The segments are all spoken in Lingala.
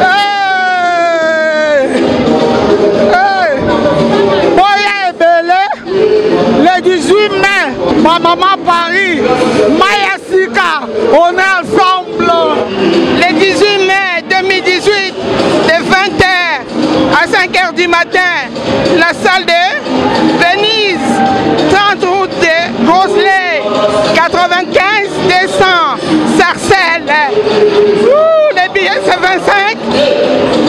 Hey! Hey! Boya ebele le 18 mai, ma maman Paris, Maya Sika, on est ensemble. Le 18 mai 2018, de 20h à 5h du matin, la salle de Venise, 30 route de Grosley, 95 200, Sarcelles. Ouh, les billets c'est 25,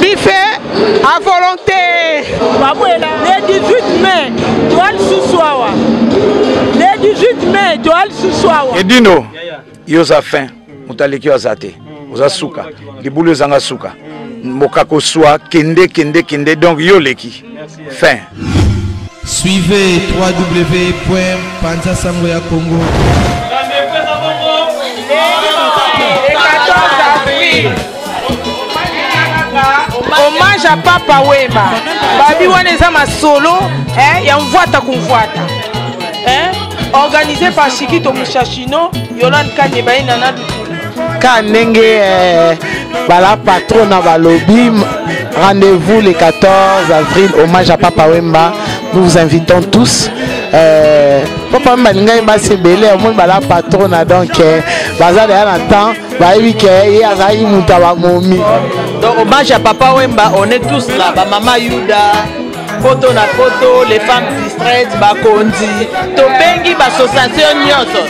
buffet à volonté. Babuela, le 18 mai, toa lisusu awa. Le 18 mai, toa lisusu awa. Edino, yo oza fin, moto aleki yo aza te, oza suka, libulu ezanga suka, mboka koswa, kende kende kende, donc yo oleki, fin. Suivez www.panzasangoyakongo. Le 14 avril. Hommage à Papa Wemba. Babi wana eza masolo eh, ya mvwata kumvwata. Eh, organisé par Chiquito Mushashino, Yolande Kanyeba et Nana Lutula. Ka ndenge eh, bala patron na balobi rendez-vous le 14 avril hommage à Papa Wemba. Nous vous invitons tous. Papa Wemba alingai basi ebele omoni bala patron na donc baza deja na temps bayebi ke ye azalaki moto ya bamomi. Donc hommage à Papa Wemba, on est tous là, ba mama Yuda, poto na poto, les femmes distraites, bakonzi, tobengi ba association nyonso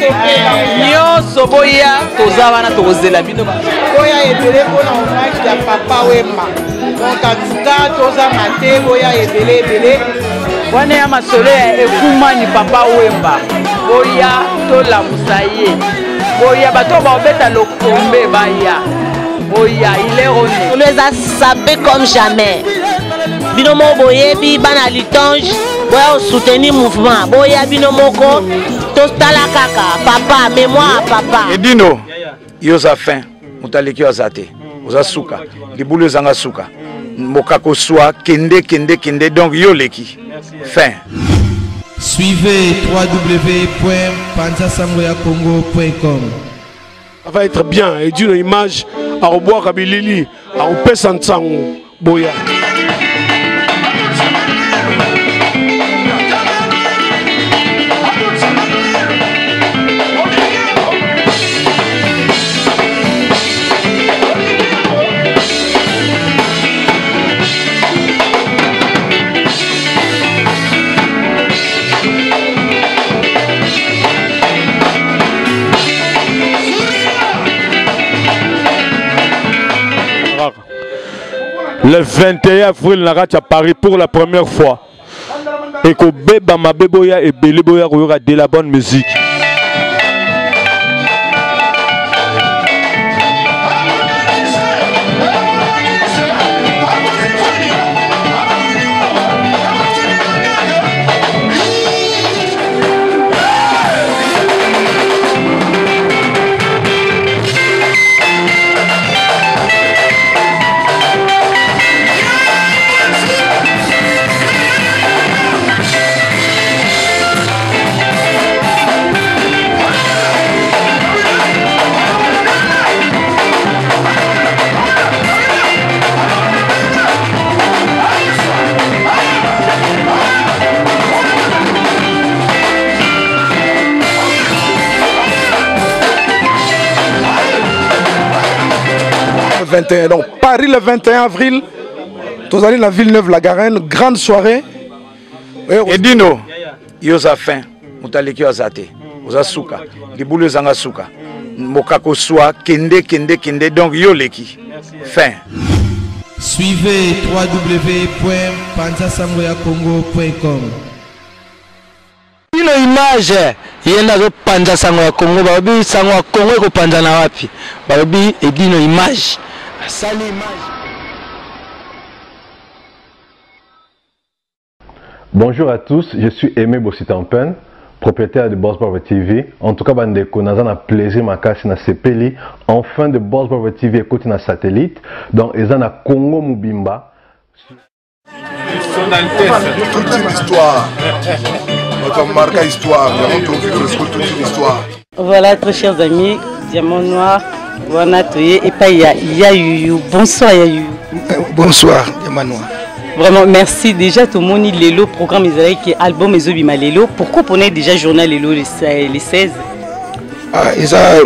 nyonso boya, toza wana tokozela bino. Boya ebele mpona hommage ya Papa Wemba. Donc en tout cas tozanga te, boya ebele ebele. Wana ya masolo ya ekumani Papa Wemba, boya tolamusa ye, boya bato baobeta lokombe baya, boya il est honnête. On les a sapés comme jamais. Bino moko boyebi bana litange, boya soutenir mouvement, boya bino moko totala kaka papa, mémoire à papa. Edino, yo oza fin, moto aleki yo aza te, oza suka, libulu ezanga suka, mboka koswa, kende kende kende, donc yo oleki, fin. Suivez www.panzasangoyakongo.com. Ça va être bien et d'une image à reboire Bilili, à Opesa Nsango, Boya. Le 21 avril na kati ya Paris pour la première fois. Ekobeba mabe boya ebele boya koyoka de la bonne musique. 21. Donc Paris le 21 avril, tozali na Villeneuve-la-Garenne, grande soirée. Edino, yo oza fin, moto aleki yo aza te, oza suka, libulu ezanga suka, mboka koswa, kende kende kende, donc yo oleki, fin. Suivez www.panzasangoyakongo.com. Bino image ye nde azopanza sango ya Congo, balobi sango ya Congo ekopanzana wapi? Balobi Edino image asali image. Bonjour à tous, je suis Aimé Bossitampen, propriétaire de Boss Barber TV. En tout cas, bandeko, naza na plaisir makasi na sepeli. Enfin de Boss Barber TV ekoti na satellite. Donc eza na Congo mobimba. Son Altesse. Toute une histoire. Notre marque histoire. Nous avons vivre toute une histoire. Voilà, très chers amis, Diamant Noir, Wana toye epai ya ya Yuyu. Bonsoir ya Yuyu. Bonsoir Emmanuel. Vraiment merci déjà tomoni lelo programme ezalaki album ezobima lelo pourquoi pona déjà journal lelo le 16? Ah, eza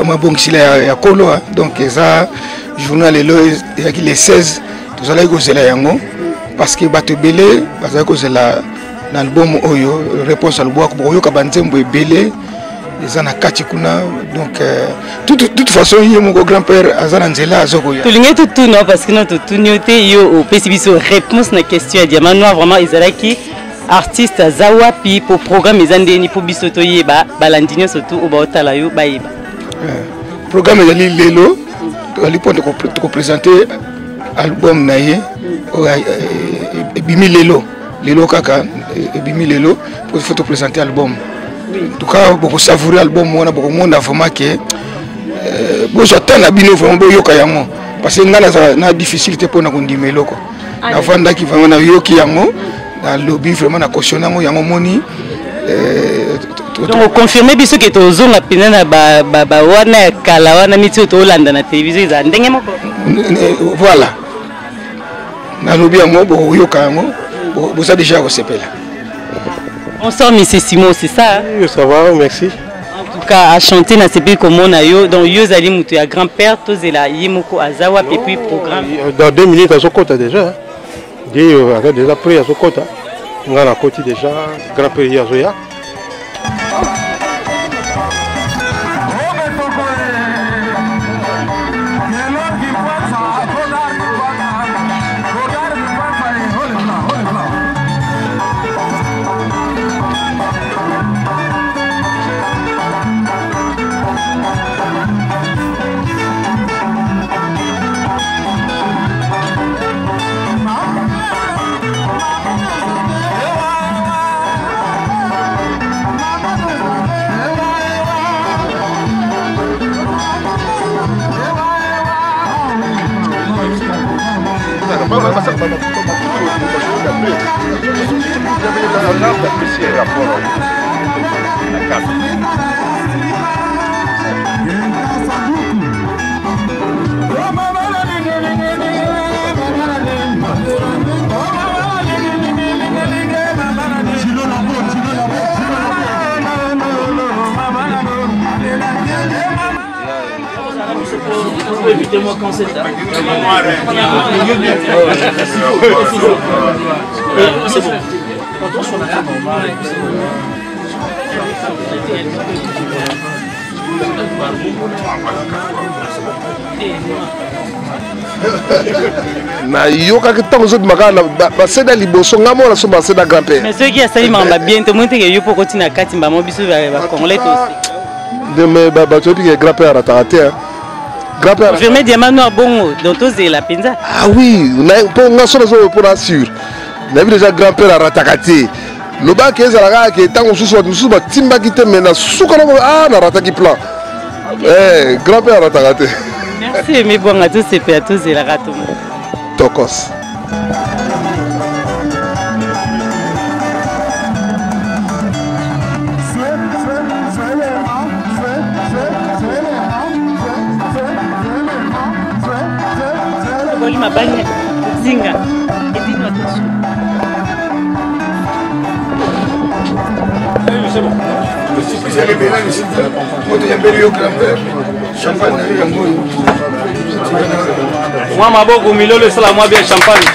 mabongisila ya, ya kolo hein. Donc eza journal lelo ezalaki le 16 tozalaki kozela yango parce que bato ebele bazalaki kozela na album oyo réponse ya lobwako bokoyoka banzembo ebele eza na kati kuna donc euh, toute, toute façon ye moko grand père aza na nzela aza koya tolingi totuna parce que no totuni yo te yo opesi biso réponse na question ya diamant noir vraiment ezalaki artiste aza wapi po programme eza ndeni mpo biso toyeba balandi nyonso tu oyo baotala yo bayeba eh, programme ezali lelo tozali mpo tokopresente album na ye oyo eh, eh, ebimi lelo lelo kaka ebimi lelo mpo faut topresente album en tout cas bokosavoure album wana bokomona vraiment ke bozwa temps na bino vraiment boyoka yango parce que ngai nazala na difficile te mpo na kondima eloko nafandaki vraiment nayoki yango nalobi vraiment na cautionne yango yango moni euh, donc oconfirme biso ke tozonga mpenza na bawana ya kala wana neti oyo tolanda na télévision ezala ndenge moko voilà nalobi yango bokoyoka yango boza déjà ya kosepela. Bonsoir monsieur Simon, c'est ça? Oui, ça va, merci. En tout cas, à chanter na sepeli komona yo. Donc yo zali mutu ya grand-père tozela ye moko azawa et puis programme. Dans deux minutes azokota déjà. Ye aza déjà prêt azokota. Nga nakoti déjà, grand-père ye azoya. Évitez-moi quand c'est C'est bon. Nayokaki ntango ozobima kaka na baseda liboso ngai moko nasomba baseda grand père. Mais soki asali makambo ya bien tomoni teke yo mpo okoti na kati mbamo biso bacongolais tosi. Mais bato yebi ke grand père arataka te, grand père. Confirme diamant noir bongo donc tozela mpenza. Ah oui, mpo nga so nazo mpo na sur nayebi déjà grand père arataka te. Lobaki ezala kaka ke ntango mosusu bato mosusu batimbaki te, mais na suka na ah narataki plan. Eh, grand père arataka te. Merci Aimé Bwanga, tosepela tozelaka tomo. Tokos. Boli mabanga zinga edino attention. Mwa maboko milolo esala mwa bien champagne.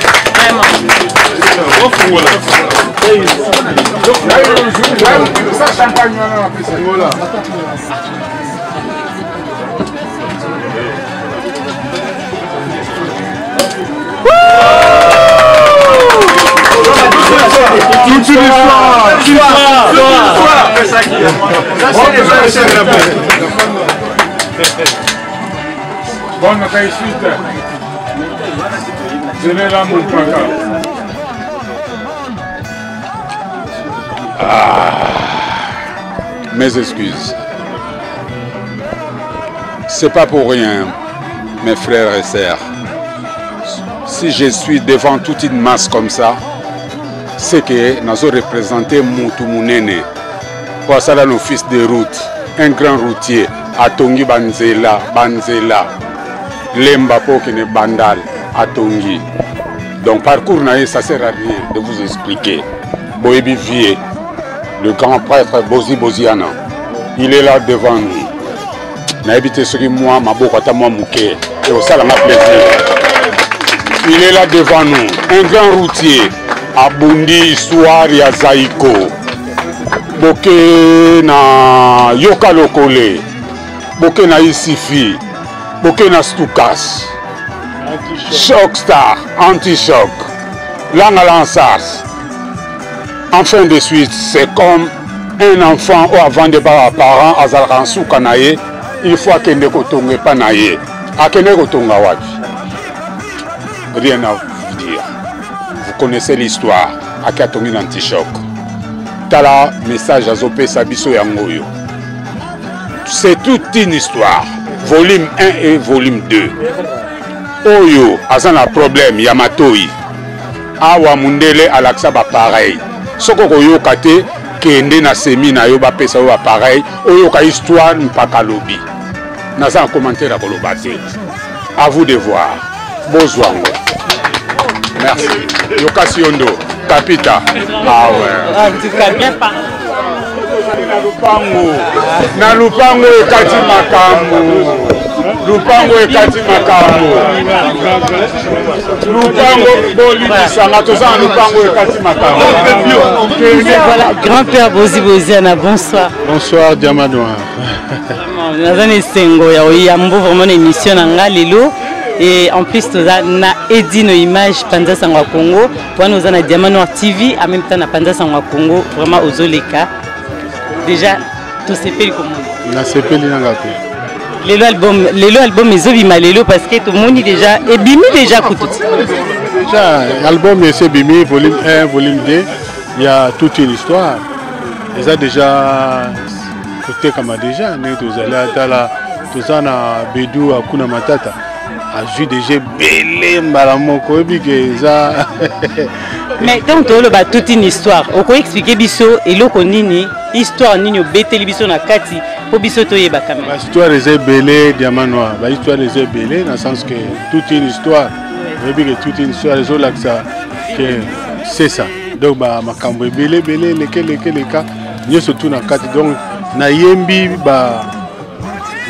Toute une histoire. Bonne réussite. Tenez là mon papa. Ah, mes excuses. C'est pas pour rien, mes frères et sœurs. Si je suis devant toute une masse comme ça, c'est que nous représenté Moutou Mounene, pour ça, nos fils de route, un grand routier. Atongi banzela, banzela. Lemba po okende Bandal, atongi. Donc parcours na ye, ça sert à rien de vous expliquer. Boyebi vie, le grand prêtre Bozi Boziana, il est là devant nous. Nayebi te soki mwa maboko ata mwa moke ekosala nga plaisir. Il est là devant nous, un grand routier, abundi histoire ya Zaiko. Boke na Yoka Lokole, boke na Isifi, boke na Stukas, Choc Star, Anti-Choc, Langa Lansars. Enfin de suite, c'est comme un enfant oyo avandi epa ba parents azalaka nsuka na ye, il faut akende kotonga epa na ye. Akende kotonga wapi? Rien à vous dire. Vous connaissez l'histoire. Ake atongi na anti-choc. Tala message azopesa biso yango oyo. C'est toute une histoire. Volume 1 et volume 2. Oyo aza na problème ya matoyi. Awa mundele alakisa ba pareil. Soki okoyoka te, kende na semi na yo bapesa yo ba pareil, oyoka histoire mpaka lobi. Naza na commentaire ya koloba te. À vous de voir. Bozwa yango. Merci. Yokasi Yondo, Kapita. Ah ouais. En tout cas, bien parlé. Lupango. Na lupango ekati makambo. Lupango ekati makambo. Lupango bolimbisanga toza na lupango ekati makambo. Voilà, grand-père Bozi Boziana, bonsoir. Bonsoir Diamant Noir. Naza na esengo ya oyambo vraiment na émission na nga lelo. Et en plus toza na Edino Image Panza Sango ya Congo, wana oza na Diamant Noir TV en même temps na Panza Sango ya Congo, vraiment ozoleka. Déjà tosepeli komona. Nasepeli nanga pe. Lelo album, lelo album ezobima lelo parce que tomoni déjà ebimi déjà kutu. Déjà album esi ebimi volume 1, volume 2, il y a toute une histoire. Eza déjà kotekama déjà ndenge tozali atala toza na Bedou Akuna Matata azwi déjà ebele mbala moko oyebi ke eza Mais tant toloba toute une histoire, oko expliquer biso eloko nini, histoire nini obeteli biso na kati po biso toyeba quand même. Ba histoire eza ebele Diamant Noir, ba histoire eza ebele na sens que toute une histoire oyebi ke toute une histoire ezolakisa que c'est ça. Donc ba makambo ebele ebele eleke eleke eleka nyonso tu na kati donc nayembi ba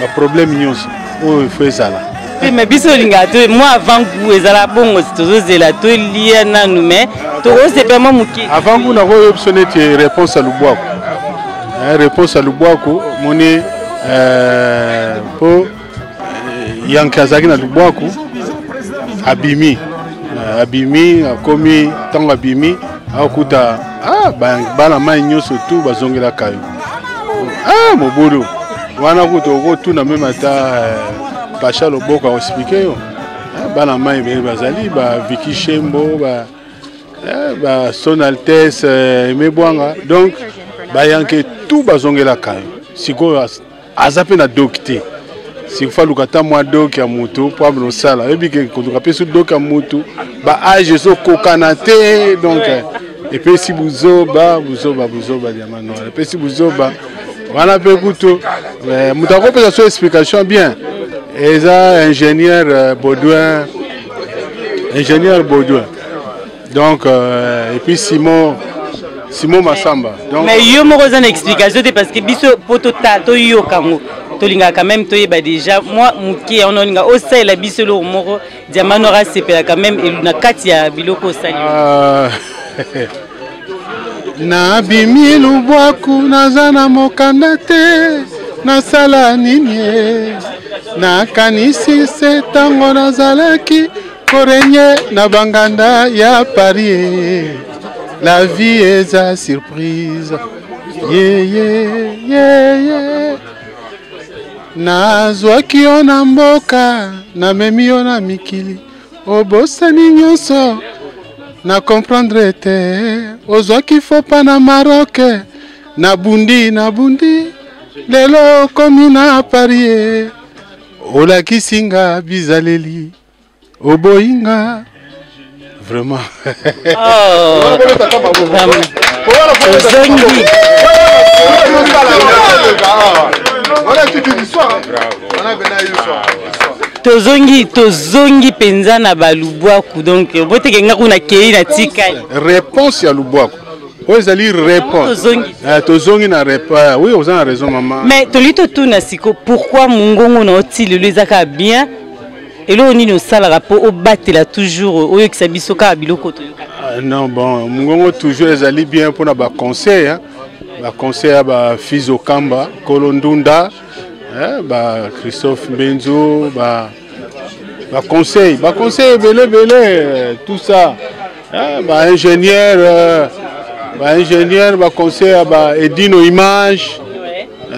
ba problème nyonso oyo il faut ezala. Oui, mais biso olingaka to moi avant goût ezala bongo tozozela tolia nanu mais tokosepela mwa moke. Avant goût nakoyoba biso neti réponse ya lubwaku. Réponse ya lubwaku omoni po Yanke azalaki na lubwaku abimi. Abimi akomi ntango abimi akuta bana mai nyonso tu bazongelaka yo. Mobulu wana kutu okotuna meme ata Pacha Loboko akoexplike yo. Bana mai ebele bazali ba Vicky Shembo ba Son Altesse Aimé Bwanga donc bayanke tout bazongelaka yo. Sikoyo aza pe na doc te. Sikoyo aluka ata mwa doc ya motu po abino osala. Oyebi ke koluka pe so doc ya motu ba age ezokokana te donc epesi buzoba buzoba buzoba Diamant Noir epesi buzoba wana pe kutu moto akopesa so explication bien eza ingénieur Baudouin, ingénieur Baudouin donc et puis Simon Massamba. Donc, mais yo moko oza na explication te parce que biso po toyoka yango tolingaka quand même toyeba déjà moi moke yango naolinga osalela biso eloko moko Diamant Noir asepela quand même na kati ya biloko osali. Nabimi lubwaku naza na mokanda te nasala nini nakanisi se ntango nazalaki korenye na banganda ya Paris la vie eza surprise ye ye ye ye nazwaki yo na mboka namemi yo na mikili obosani nyonso na comprendre te ozwaki fopa na Maroc nabundi nabundi lelo okomi na Paris olakisi nga bizaleli oboyi nga vraiment. Oh, vraiment. Ozongi. Wana toute une histoire. Wana bena histoire. Tozongi, tozongi mpenza na balubwaku, donc boteke nga kuna kei na tikali. Réponse ya lubwaku oyo ezali réponse. Tozongi na réponse. Oui, oza na raison, mama. Mais tolingi totuna siko pourquoi mongongo na oti lelo eza kaka bien? Eloko nini osalaka mpo obatela toujours, oyokisa biso kaka biloko toyokaka? Ah, non, bon, mongongo toujours ezali bien mpona baconseil, hein? Baconseil ya bafils Okamba, Kolo Ndunda, eh, ba Christophe Mbenzo, ba baconseil, baconseil ebele ebele, tout ça, eh, baingénieur, baingénieur, baconseil ya ba Edino Image,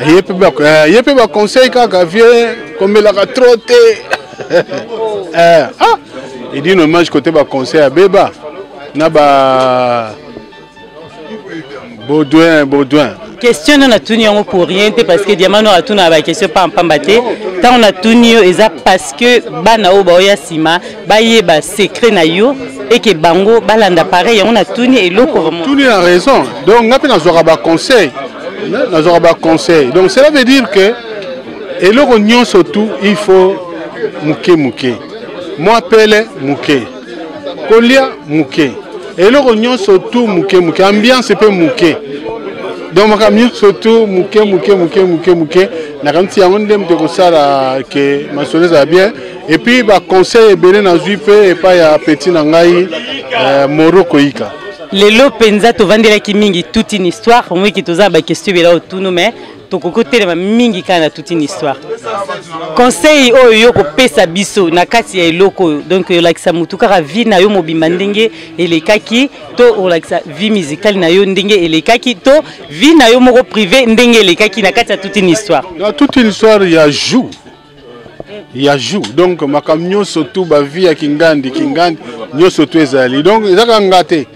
ye mpe baconseil kaka vie komelaka trop te. Eh, ah, Edino Image côté baconseil ya beba na ba Baudouin, Baudouin. Question na natuni yango pour rien te, parce que Diamant Noir atuna ba question pa pamba te. Ntango natuni yo eza parce que bana oyo baoya nsima bayeba secret na yo eke bango balanda pareil. Yango natuni eloko vraiment. Tuni na raison. Donc nga mpe nazwaka baconseil, nazwaka baconseil. Donc cela veut dire que eloko nyonso tout il faut moke moke, mwa pele moke, kolia moke, eloko nyonso tu moke moke, ambiance mpe moke. Donc makambo nyonso tu moke moke moke moke moke. Nakanisi yango nde moto ekosala ke masolo ezala bien. Et puis baconseil ebele nazwi mpe epai ya petit na ngai, Moro Koyika. Lelo mpenza tovandelaki mingi toute une histoire. Omoki toza na baquestion ebela otunu, mais tokoki kotelema mingi kaka na toute une histoire. Conseil oyo yo kopesa biso na kati ya eloko oyo, donc olakisa motu kaka vie na yo mobimba ndenge elekaki, to olakisa vie musicale na yo ndenge elekaki, to vie na yo moko privé ndenge elekaki na kati ya toute une histoire? Na toute une histoire ya jour ya jour, donc makambo nyonso tu, bavie ya kingandi kingandi nyonso tu ezali. Donc eza kaka nga te,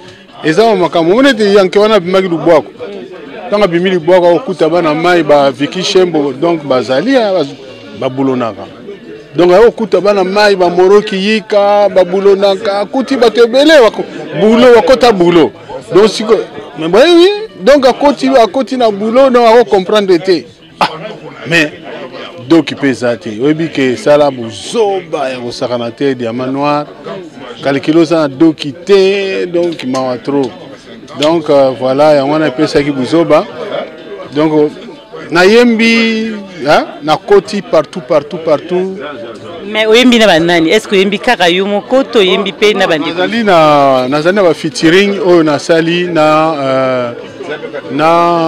eza makambo omoni ete yanke wana abimaki lubwaku. Ntango abimi libwako, akokuta bana mai baviki shembo, donc bazali babulonaka. Donc akokuta bana mai bamoroki yika babulonaka, akuti bato ebele bulo, bakota bulo. Donc siko oui, donc akoti, akoti na bulo, donc akocomprendre te. Ah, mais doki mpe eza te. Oyebi ke esala bozoba ya kosakana te. Diamant Noir, kalikilo oza na doki te, donc mawa trop. Donc voilà, yango wana epesaki bozoba. Donc nayembi, nakoti partout partout partout. Mais oyembi na banani? Est ce que oyembi kaka yo moko to oyembi mpe na bandeko? Nazali na bafeaturing oyo nasali na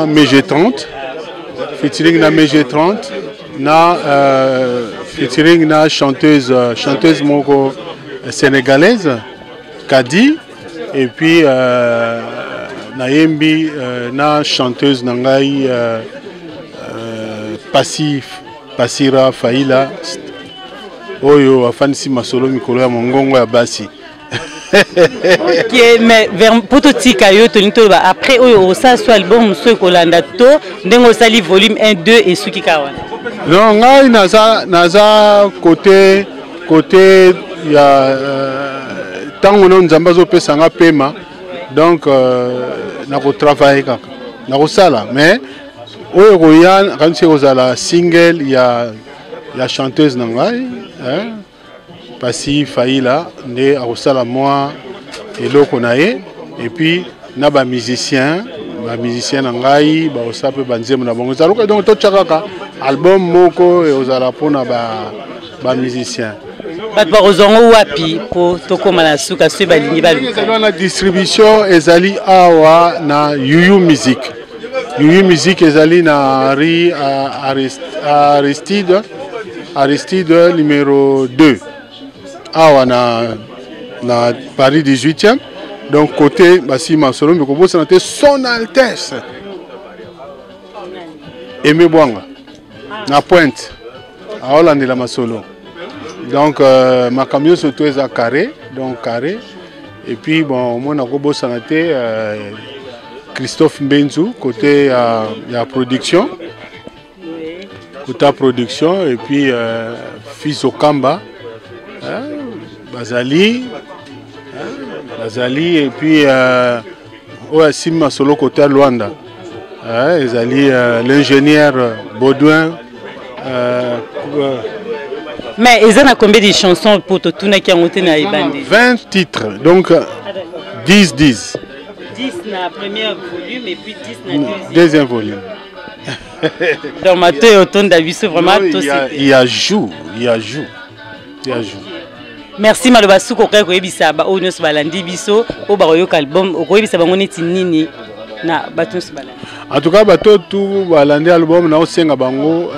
MG 30, featuring na MG 30, na featuring na chanteuse moko sénégalaise, Kadi. Et puis nayembi na chanteuse na ngai, Passif Pasira Faila, oyo afandisi masolo mikolo ya mongongo ya basi. Ok, mais mpo totika yo, tolingi toloba après oyo osala so album mosusu ekolanda, to ndenge osali volume 1 2 esuki kaka wana? Non, ngai naza côté ya ntango nano Nzambe azopesa nga pema. Donc nakotravaille kaka, nakosala. Mais oyo ekoya, nakanisi ekozala single ya chanteuse na ngai, hein? Pasi Faila nde akosala mwa eloko na ye. Et puis na bamusicien na ngai bakosala mpe banzembo na bango. Ezala donc totya kaka album moko ekozala mpona bamusicien. Bato bakozwa yango wapi mpo tokóma na suka, soki balingi baluka? Ezali wana, distribution ezali awa na Yuyu Music. Yuyu Music ezali na rue Aristide numéro 2, awa na Paris 18e, donc côté basima solo. Kobosana te Son Altesse Aimé Bwanga na Pointe aolandela masolo. Donc makambo nyonso to eza carré, donc carré. Et puis bon, omona kobosana te Christophe Mbenzu côté ya production, côté production. Et puis fils Okamba, hein, bazali, hein, bazali. Et puis oyo asimbi masolo côté ya Luanda, hein, ezali l'ingénieur Baudouin. Euh, Mais eza na combien de chansons pour totunaki yango te na ebandeli? 20 titres, donc 10 10. 10 na premier volume et puis 10 na deuxième. Deuxième volume. Donc matoyi otonda biso vraiment. Non, il y a joue, il y a joue. Il y a joue. Merci. Maloba suka okoki koyebisa baoyo nyonso balandi biso, oyo bakoyoka album, okoyebisa bango neti nini na bato nyonso balandi? En tout cas, bato tu balandi album, naosenga bango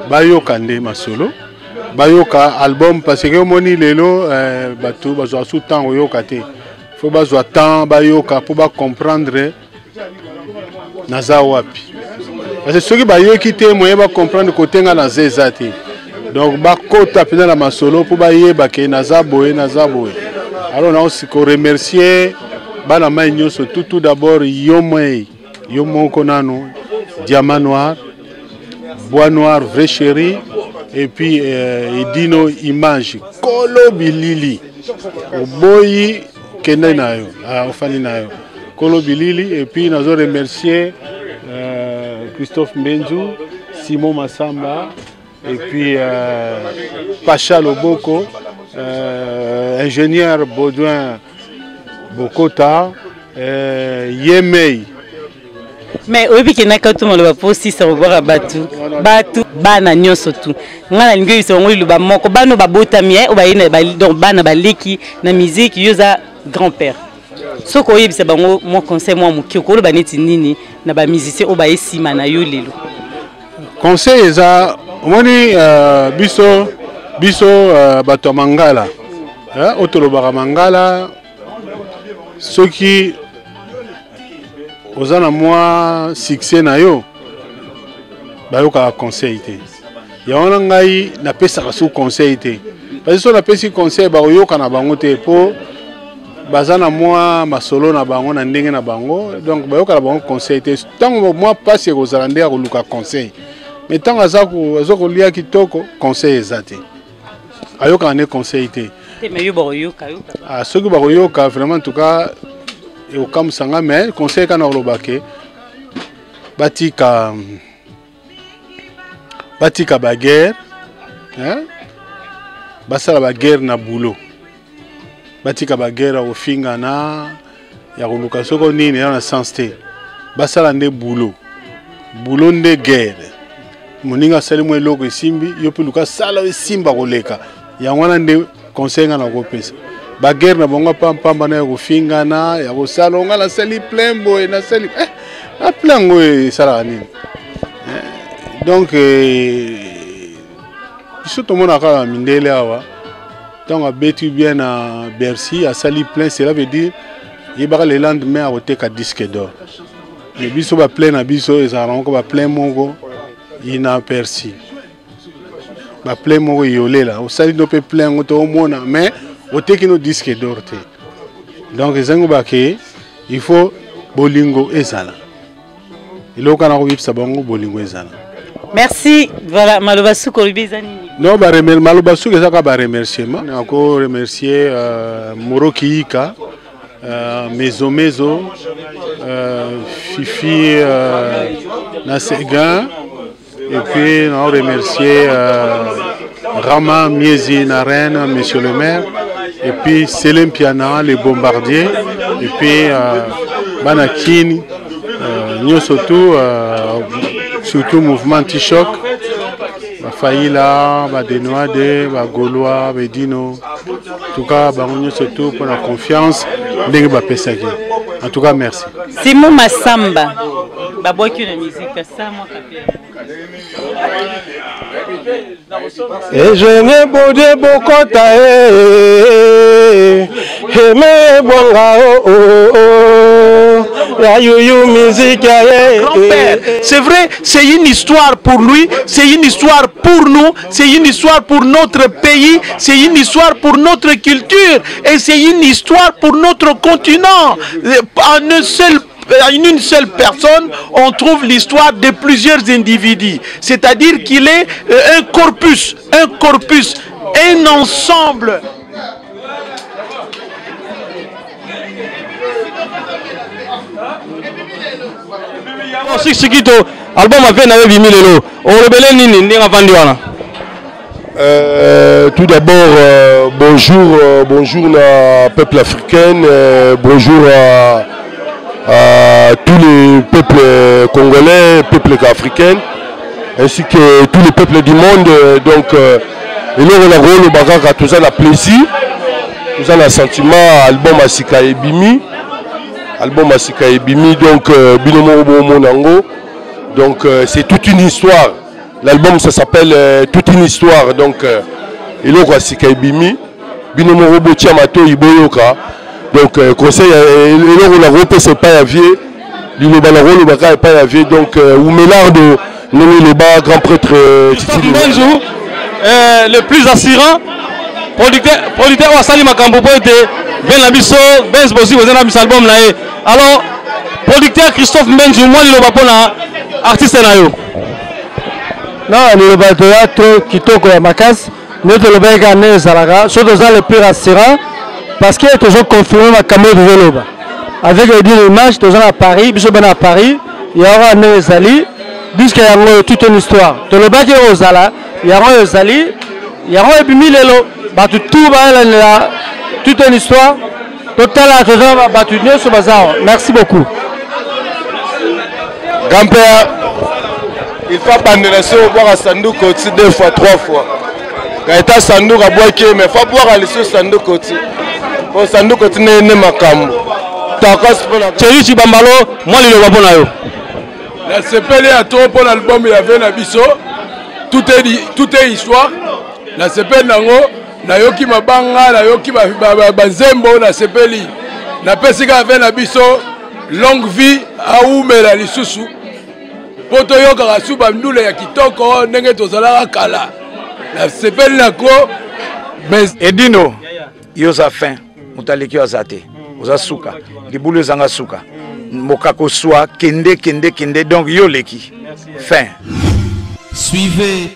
bayoka nde masolo, bayoka album, parce que omoni lelo bato bazwa su temps koyoka te. Fo bazwa temps bayoka mpo bacomprendre naza wapi, parce que soki bayoki te, moyen bacomprendre kote nga naza eza te. Donc bakota mpenza na masolo mpo bayeba ke naza boye, naza boye. Alors naosi koremercier bana mai nyonso, tout d'abord yo moi, yo moko nano, Diamant Noir, Bois Noir, vrai chéri, et puis Edino Image, Kolo Bilili, oboyi kende na yo, ah, ofandi na yo, Kolo Bilili. Et puis nazo remercier Christophe Mbenzu, Simon Massamba, et puis Pacha Loboko, ingénieur Baudouin Bokota, Yemei. Mais oyebi ke naka to maloba mpo osisa kobwaka bato, bato bana nyonso tu, ngai nalingi oyebisa bango liloba moko. Bana oyo babotami, oyo baye donc bana baleki na musique, yo oza grand père, soki oyebisa bango mwa conseil mwa moke, okoloba neti nini na bamusicien oyo baye nsima na yo lelo? Conseil eza, omoni, biso bato ya mangala, oyo tolobaka mangala, soki oza na mwa succès na yo, bayokaka conseil te. Yango wana ngai napesaka su conseil te, parce que so napesi conseil, bakoyoka na bango te, mpo baza na mwa masolo na bango na ndenge na bango. Donc bayoka na bango conseil te. Ntango mwa mpasi ekozala nde ya koluka conseil, mais ntango aza kolia kitoko, conseil eza te, ayokaka nde conseil te. Te, mais yo bakoyoka yoka. Ah, soki bakoyoka vraiment, en tout cas ekokamwisa nga. Mais conseil kaka na koloba ke batika baguerre, hein? Basala baguerre na boulot, batika baguerre ya kofingana, ya koluka soko nini, eza na sens te. Basala nde boulot, boulot nde guerre. Moninga asali mwa eloko esimbi, yo mpe luka sala esimba koleka. Yango wana nde conseil nga nakopesa. Baguerre na bango pampamba na ya kofingana, ya kosala nga nasali plein boye, nasali na plein yango esalaka nini? Donc biso tomonaka na mindele awa, ntango abeti bien na Bercy, asali plein, cela veut dire yebaka le lendemain akoteka disque d'or. Mais biso baplein na biso ezalaka moko, baplein moko inaperçu, baplein moko eyolela, osali no mpe plein yango to omona, mais oteki no disque d'or te. Donc ezangi bake, il faut bolingo ezala. Eloko kana koyebisa bango, bolingo ezala. Merci. Voilà, maloba suka olobi eza nini? Non, maloba suka eza kaka baremerciement. Nako remercier Moro Kiika, Mezo Mezo, Fifi Nasegan, et puis nako remercier Rama Miezi na Rennes, monsieur le maire, et puis Selem Piana, le bombardier, et puis bana Kini nyonso tu, surtout mouvement anti-choc, bafaila, badenoade, bagaulois, bedino, en tout cas bango nyonso tu mpona confiance ndenge bapesaki. En tout cas merci. Simon Masamba, babwaki na musique sa mwa kapela. Ejene bode bokota e eme ebonga o o ya yuyu musique ya ye. Grand-père. C'est vrai, c'est une histoire pour lui, c'est une histoire pour nous, c'est une histoire pour notre pays, c'est une histoire pour notre culture et c'est une histoire pour notre continent. En une seule personne, on trouve l'histoire de plusieurs individus. C'est-à-dire qu'il est un corpus, un ensemble. Siksikito, album ave na yo ebimi lelo, olobele nini ndenge avandi wana? Tout d'abord, bonjour, bonjour na peuple africain, bonjour à tous les peuples congolais, peuples africains, ainsi que tous les peuples du monde. Donc, eloko na koloba kaka, toza na plaisir, toza na sentiment, album ya sika ebimi, album ya sika ebimi, donc bino moko bomona yango. Donc c'est toute une histoire. L'album, ça s'appelle Toute une histoire. Donc eloko ya sika ebimi, bino moko botia matoyi boyoka. Donc conseil, eloko na kopesa epai ya vie, liloba na koloba kaka epai ya vie. Donc Wumelardo ndenge eloba grand prêtre Titi Mbenzu, le plus assurant producteur oyo asali makambo po ete ben na biso Benz Bozi boza na biso album na ye. Alors producteur Christophe Mbenzu, mwa liloba mpona artiste na yo. Non, liloba toya trop kitoko ya makasi nde tolobaki kaka nde ezalaka so toza le pire assurant parce que tozo confirme makambo oyo tozoloba avec edine image. Toza na Paris, biso bana ya Paris, yango kaka ndenge ezali. Disque yango oyo, toute une histoire, tolobaki oyo ozala, yango oyo ezali, yango ebimi lelo. Bato tout bayelandela toute une histoire. Totala, toza bato nyonso baza awa. Merci beaucoup. Grand-père, il faut abandela soki obwaka sanduku oti deux fois, trois fois. Gaeta sanduku abwaki ye, mais faut abwaka lisusu sanduku oti, po sanduku oti nde nde makambo takos mpona Thierry Chibambalo, mwa liloba mpo na yo. Nasepeli ya trop mpo na album ya ve na biso tout est histoire. Nasepeli nango, nayoki mabanga, nayoki banzembo, nasepeli. Napesi kaka ve na biso longue vie, awumela lisusu mpo toyokaka su bandule ya kitoko ndenge tozalaka kala. Nasepeli nako. Edino, yo oza fin, moto aleki yo aza te, oza suka, libulu ezanga suka, mokako swa, kende kende kende, donc yo oleki fin. Suivez.